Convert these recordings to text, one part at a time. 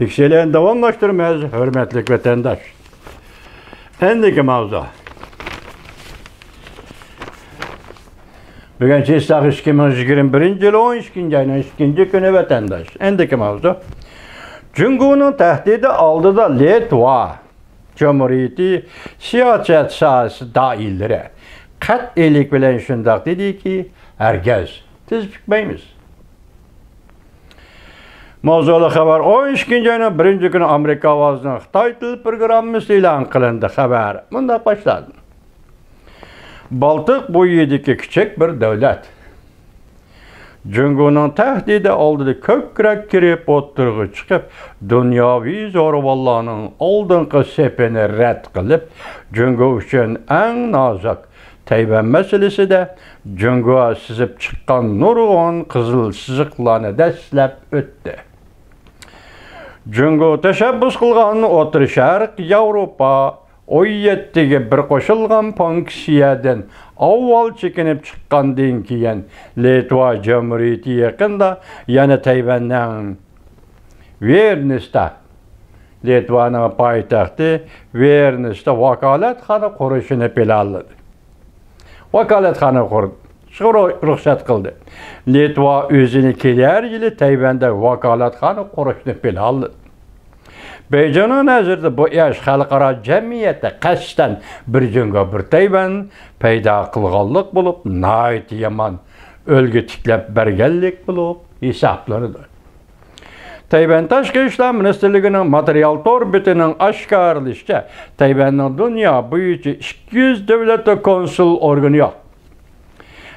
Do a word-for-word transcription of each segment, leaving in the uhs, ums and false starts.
تېكىستلەرنى داۋاملاشتۇرىمىز، ھۆرمەتلىك ۋەتەنداش. ئەندىكى ماۋزۇ. بۈگۈن چېسلاق ئىككى مىڭ يىگىرمە بىرىنچى يىل ئون ئىككىنچى ئاينىڭ ئىككىنچى كۈنى، ۋەتەنداش. ئەندىكى ماۋزۇ. جۇڭگونىڭ تەھدىتى ئالدىدا لىتۋا جۇمھۇرىيىتى سىياسەت ساھەسى دائىرىلىرى قەتئىيلىك بىلەن شۇنداق دېدىكى، ھەرگىز تىز پۈكمەيمىز. ماۋزۇلۇق خەۋەر، ئون ئىككىنچى ئاينىڭ بىرىنچى كۈنى ئامېرىكا ئاۋازىنىڭ خىتاي تىل پروگراممىسى ئېلان قىلىندى. خەۋەر مۇنداق باشلاندى. بالتىق بويىدىكى كىچىك بىر دۆلەت. جۇڭگونىڭ تەھدىتى ئالدىدا كۆكرەك كېرىپ ئوتتۇرىغا چىقىپ، دۇنياۋى زورىۋاللارنىڭ ئالدىنقى سېپىنى رەت قىلىپ، جۇڭگو ئۈچۈن ئەڭ نازۇك تەيۋەن مەسىلىسىدە جۇڭگو سىزىپ چىققان نۇرغۇن قىزىل سىزىقلارنى دەسسىلەپ ئۆتتى. جۇڭگو تەشەببۇس قىلغان ئوتتۇرا شەرق، ياۋروپا، ئون يەتتىگە بىر قوشۇلغان فۇنكسىيەدىن ئاۋۋال چېكىنىپ چىققاندىن كېيىن، لىتۋا جۇمھۇرىيىتى يېقىندا يەنە تەيۋەننىڭ ۋىرنىستا، لىتۋانىڭ پايتەختى ۋىرنىستا ۋاكالەتخانا قۇرۇشىنى پىلانلىدى. ۋاكالەتخانا قۇردى. شۇ رۇ-، رۇخسەت قىلدى. لىتۋا ئۆزىنى كېلەر يىلى تەيۋەندە ۋاكالەتخانا قۇرۇشنى پىلانلىدى. بېيجىڭنىڭ نەزىرىدە بۇ ئىش خەلقئارا جەمئىيەتتە قەستەن بىر جۇڭگو، بىر تەيۋەن پەيدا قىلغانلىق بولۇپ، ناھايىتى يامان ئۈلگە تىكلەپ بەرگەنلىك بولۇپ ھېسابلىنىدۇ. تەيۋەن تاشقى ئىشلار مىنىستىرلىكىنىڭ ماتېرىيال تور بېتىنىڭ ئاشكارىلىشىچە، تەيۋەننىڭ دۇنيا بويىچە ئىككى يۈز دۆلەتتە كونسۇل ئورگىنى يوق.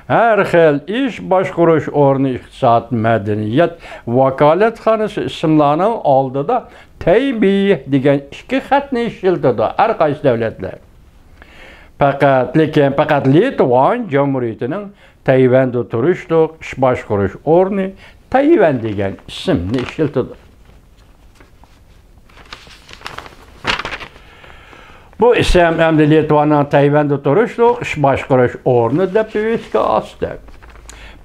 ھەر خىل ئىش باشقۇرۇش ئورنى، ئىقتىساد، مەدەنىيەت ۋاكالەتخانىسى ئىسىملارنىڭ ئالدىدا تەيبېي دېگەن ئىككى خەتنى ئىشلىتىدۇ ھەر قايسى دۆلەتلەر. پەقەت، لېكىن پەقەت لىتۋان جۇمھۇرىيىتىنىڭ تەيۋەندە تۇرۇشلۇق ئىش باشقۇرۇش ئورنى تەيۋەن دېگەن ئىسىمنى ئىشلىتىدۇ. بۇ ئىسىم ئەمدى لىتۋانىڭ تەيۋەندە تۇرۇشلۇق ئىش باشقۇرۇش ئورنى دەپ ئۆزىگە ئاستى.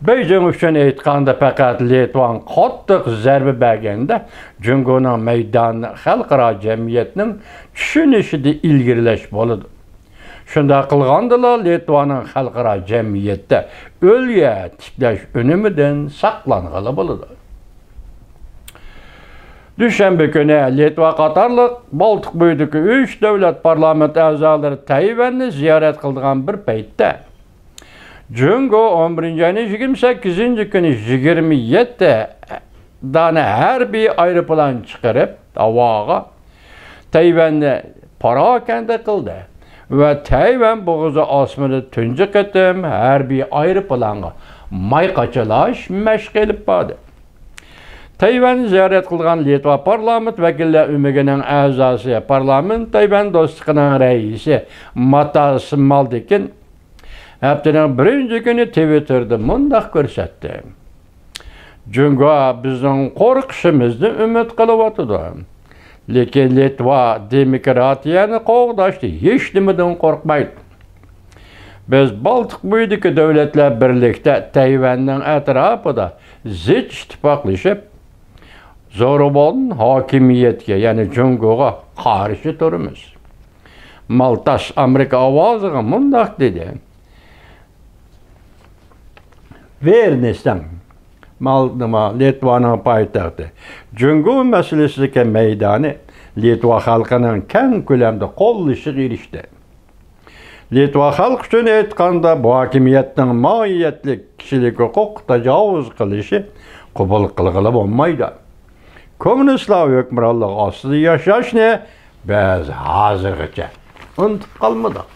بېيجىڭ ئۈچۈن ئېيتقاندا، پەقەت لىتۋان قاتتىق زەربە بەرگەندە، جۇڭگونىڭ مەيدانىنى خەلقئارا جەمئىيەتنىڭ چۈشىنىشىدە ئىلگىرىلەش بولىدۇ. شۇنداق قىلغاندىلا، لىتۋانىڭ خەلقئارا جەمئىيەتتە ئۈلگە تىكلەش ئۈنۈمىدىن ساقلانغىلى بولىدۇ. دۈشەنبە كۈنى لىتۋا قاتارلىق بالتىق بويىدىكى ئۈچ دۆلەت پارلامېنت ئەزالىرى تەيۋەننى زىيارەت قىلىدىغان بىر پەيتتە، جۇڭگو ئون بىرىنچى ئاينىڭ يىگىرمە سەككىزىنچى كۈنى يىگىرمە يەتتە دانە ھەربىي ئايروپىلان چىقىرىپ، ھاۋاغا تەيۋەننى پاراكەندە قىلدى ۋە تەيۋەن بوغۇزى ئاسمىنىدا تۇنجى قېتىم ھەربىي ئايروپىلانغا ماي قاچىلاش مەشقى ئېلىپ باردى. تەيۋەننى زىيارەت قىلغان لىتۋا پارلامېنت ۋەكىللەر ئۆمىكىنىڭ ئەزاسى، پارلامېنت تەيۋەن دوستلۇقىنىڭ رەئىسى ماتاس مالدىكىن ھەپتىنىڭ بىرىنچى كۈنى تىۋىتتېردا مۇنداق كۆرسەتتى: جۇڭگو بىزنىڭ قورقۇشىمىزنى ئۈمىد قىلىۋاتىدۇ. لېكىن لىتۋا دېموكراتىيەنى قوغداشتا ھېچنېمىدىن قورقمايدۇ. بىز بالتىق بويىدىكى دۆلەتلەر بىرلىكتە تەيۋەننىڭ ئەتراپىدا زىچ ئىتتىپاقلىشىپ، زورىبان ھاكىمىيەتكە، يەنى جۇڭگوغا قارشى تۇرىمىز. مالتاس ئامېرىكا ئاۋازىغا مۇنداق دېدى: ۋىرنىستاڭ، مال-، نېمە، لىتۋانىڭ پايتەختى. جۇڭگو مەسىلىسىدىكى مەيدانى لىتۋا خەلقىنىڭ كەڭ كۆلەمدە قوللىشىغا ئېرىشتى. لىتۋا خەلقى ئۈچۈن ئېيتقاندا، بۇ ھاكىمىيەتنىڭ ماھىيەتلىك كىشىلىك ھوقۇققا تاجاۋۇز قىلىشى قوبۇل قىلغىلى بولمايدۇ. كوممۇنىستلار ھۆكۈمرانلىقى ئاستىدا ياشاشنى بىز ھازىرغىچە ئۇنتۇپ قالمىدۇق.